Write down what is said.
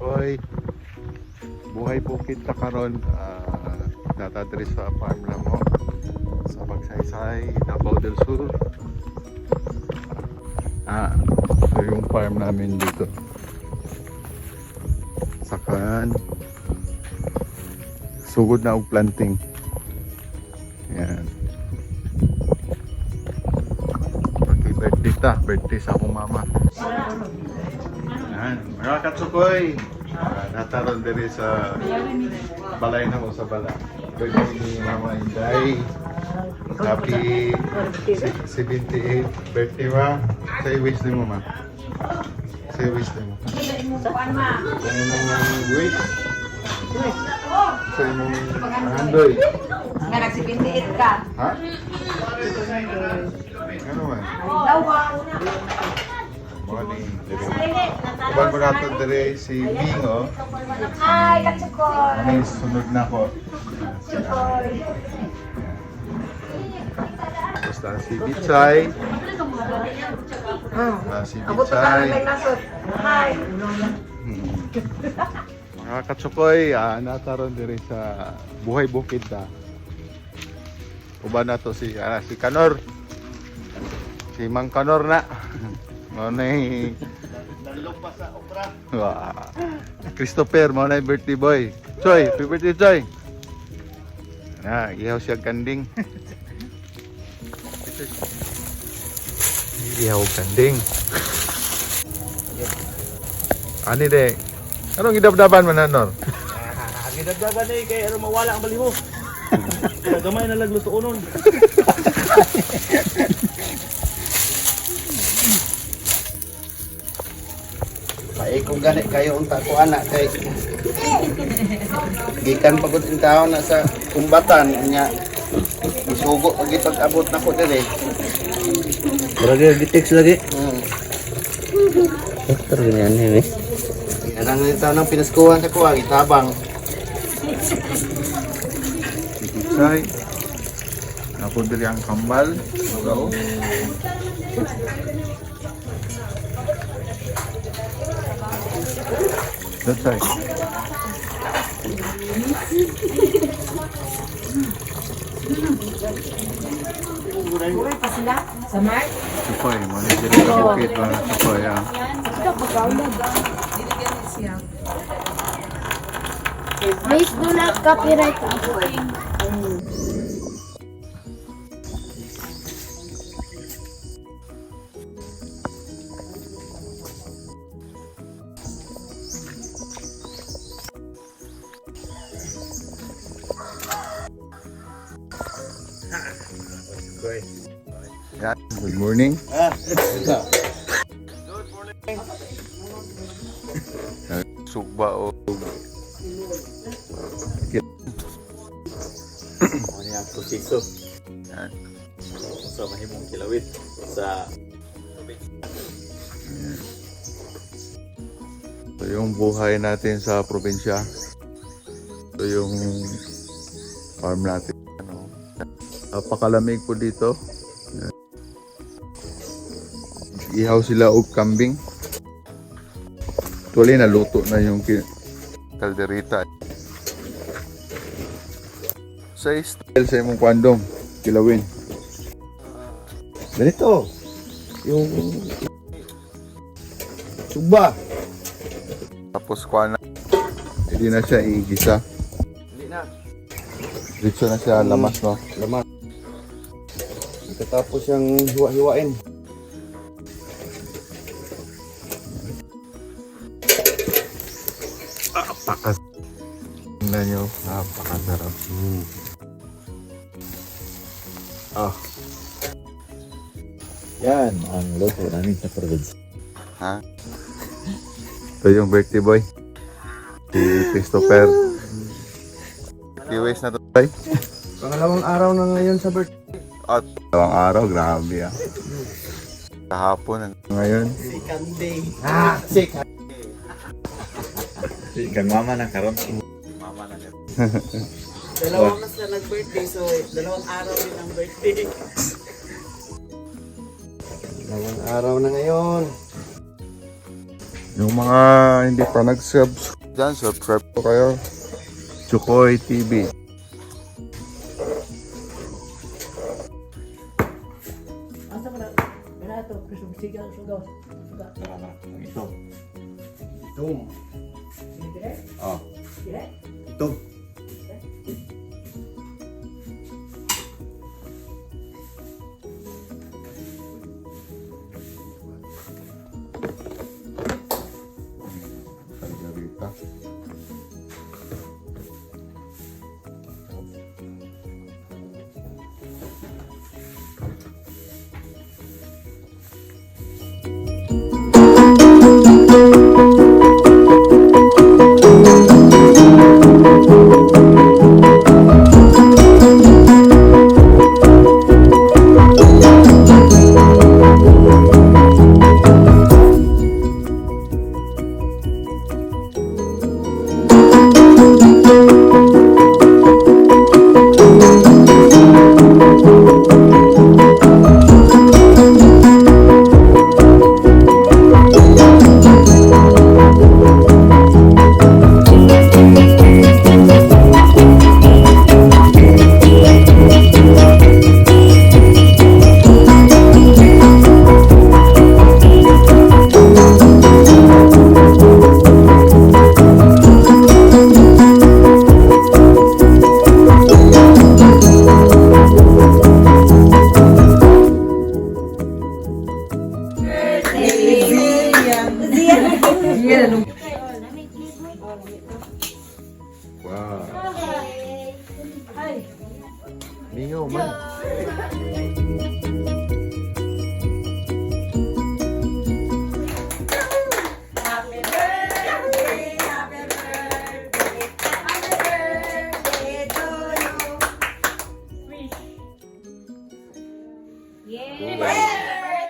Katsukoy. Buhay bukid ta karon, naa ta diri sa farm namo sa Magsaysay, Davao del Sur. Ito yung farm namin dito. Sakan. Sugod na og planting. Yan. Happy birthday ta, birthday sa akong mama. Yan, mga katsukoy. Naa ta ron diri sa balay namo sa bala. Birthday ni Mama Inday. Happy 78 birthday, ma. Say wish nimo, ma. Say wish nimo. Sa imong wish. Sa imong handoy. Nga nag-78 ka. Ha? Ano man? Morning. Uban mo nato dire si Mingo. Hi, Katsukoy! Ano yung sunod na ko? Katsukoy! Tapos na si Bitsay. Na si Abot pa ka Bitsay. ng nasod. Hi! Mga katsukoy, naa ta ron dire sa Buhay Bukid ta. Uban nato si Kanor. Si Mang Kanor na. Mao na. Nalumpa sa okra. Wah. Christopher, mao na yung birthday boy. Choy, happy birthday, Choy. Na, ihaw siya kanding. Ihaw kanding. Ani de? Anong gidabdaban man, Nor? Ah, gidagdagan eh kay aron mawala ang baliho. Kaya gamay na lang luto nun. Paikong gani kayo unta ko anak kay gikan pagod in taon na sa kumbatan nya isugo pag ipag-abot na ko diri. Murag gitext lagi. Doktor ganyan eh. Yan ang taon ng pinaskuhan sa kuha gitabang. Si Pitsay. Ako diri ang kambal. Magaw. Pitsay. Uy, pa sila? Sa Mark? Sukoy, mo na diri sa bukid mga sukoy ah. Please do not copyright us. Yan. Good morning. Good morning. Sugba o Ano yung proseso? Yan. Sa mahimong kilawit sa Ito yung buhay natin sa probinsya. Ito yung farm natin. Ano. Napakalamig po dito. Yan. Ihaw sila og kambing. Actually, naluto na yung kalderita. Sa style sa imong kwandong, kilawin. Ganito. Yung suba. Tapos kuha na. Hindi na siya igisa. Hindi na. Diretso na siya lamas, no? Laman. Pagkatapos yung hiwa-hiwain. Takas. Tingnan nyo, napakasarap. Ah, Yan ang luto namin sa probinsya. Ha? Ito yung birthday boy. Si Christopher. Kiwis na to, boy. Pangalawang araw na ngayon sa birthday. At dalawang araw, grabe ah. Kahapon, hanggang ngayon. Second day. Ah, second. Kang mama na karon. Mama na karon. Dalawang na sila nag-birthday, so dalawang araw din ang birthday. Dalawang araw na ngayon. Yung mga hindi pa nag-subscribe, Dyan, subscribe po kayo. Chukoy TV. Asa pa na? Binato, siga, sugaw. Suga. Ito. Itom. Dire? Oh. Dire? Itom. Margarita. Wow. Mingaw man. Yeah.